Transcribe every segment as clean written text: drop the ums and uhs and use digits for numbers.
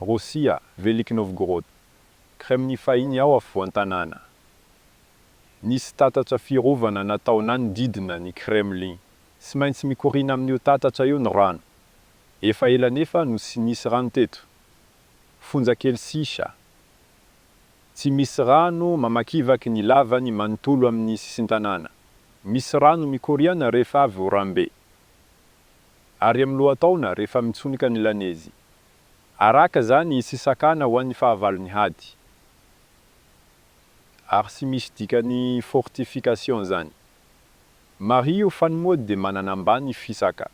Rosia, Veliky Novgorod. Kremlin fahiny ao afovoan-tanàna. Nisy tatatra fiarovana natao nanodidina ny Kremlin. Tsy maintsy mikoriana amin'io tatatra io ny rano. Efa ela anefa no tsy nisy rano teto. Fonja kely sisa. Tsy misy rano mamakivaky ny lavany manontolo amin'ny sisin-tanàna. Misy rano mikoriana rehefa avy oram-be. Ary amin'ny lohataona rehefa mitsonika ny lanezy. Araka izany tsy sakana ho an'ny fahavalo ny hady. Ary tsy misy dikany fortification zany. Mariho fa ny moa dia manana ambany fisaka.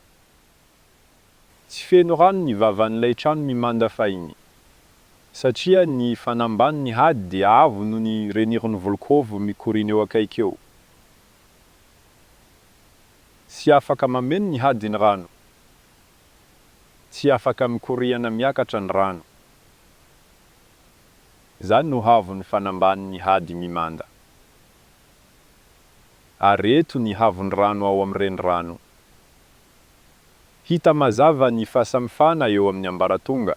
Tsy feno rano ny vavan'ilay trano mimanda fahiny. Satria ny fanambanin'ny hady dia avo noho ny reniron'i Volkhov mikoriana eo akaiky eo. Tsy afaka mameno ny hady ny rano. Tsy afaka mikoriana miakatra ny rano. Izany no haavon'ny fanambanin'ny hady mimanda. Ary eto ny haavon'ny rano ao amin'ny renirano. Hita mazava ny fahasamifana eo amin'ny ambaratonga.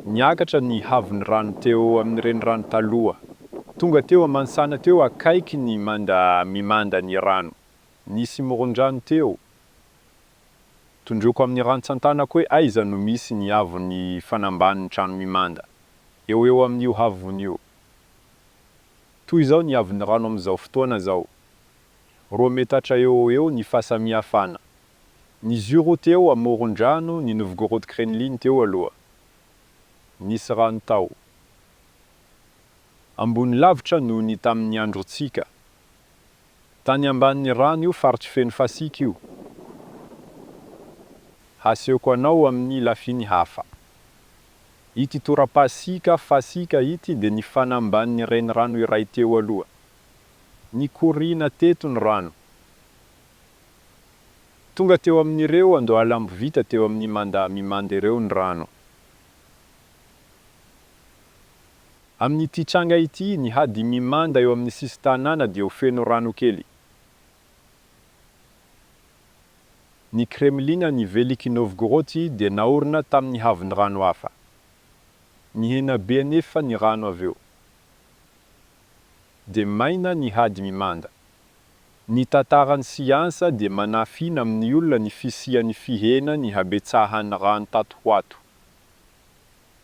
Niakatra ny haavon'ny rano teo amin'ny renirano taloha. Tonga teo aman-tsana teo akaiky ny manda mimanda ny rano. Nisy moron-drano teo. Tondroiko amin'ny rantsan-tanako hoe aiza no misy ny haavon'ny fanambanin'ny trano mimanda. Eo eo amin'io haavony io. Toy izao ny haavon'ny rano amin'izao fotoana izao. 2 metatra eo ho eo ny fahasamihafana. Nijoro teo amoron-drano ny Novgorod Kremlin teo aloha. Nisy rano tao. Ambony lavitra noho ny tamin'ny androntsika. Tany ambanin'ny rano io faritry feno fasika io. Hasehoko anao amin'ny lafiny hafa. Ity tora-pasika fasika ity dia ny fanambanin'ny renirano iray teo aloha. Nikoriana teto ny rano. Tonga teo amin'ireo andohalambo vita teo amin'ny manda mimanda ireo ny rano. Amin'ity tranga ity, ny hady mimanda eo amin'ny sisin-tanàna dia ho feno rano kely. Ny Kremlin an'i Veliky Novgorod dia naorina tamin'ny haavon'ny rano hafa. Nihena be anefa ny rano avy eo. Dia maina ny hady mimanda. Ny tantaran'ny siansa dia manafina amin'ny olona ny fisian'ny fihenan'ny habetsahan'ny rano tato ho ato.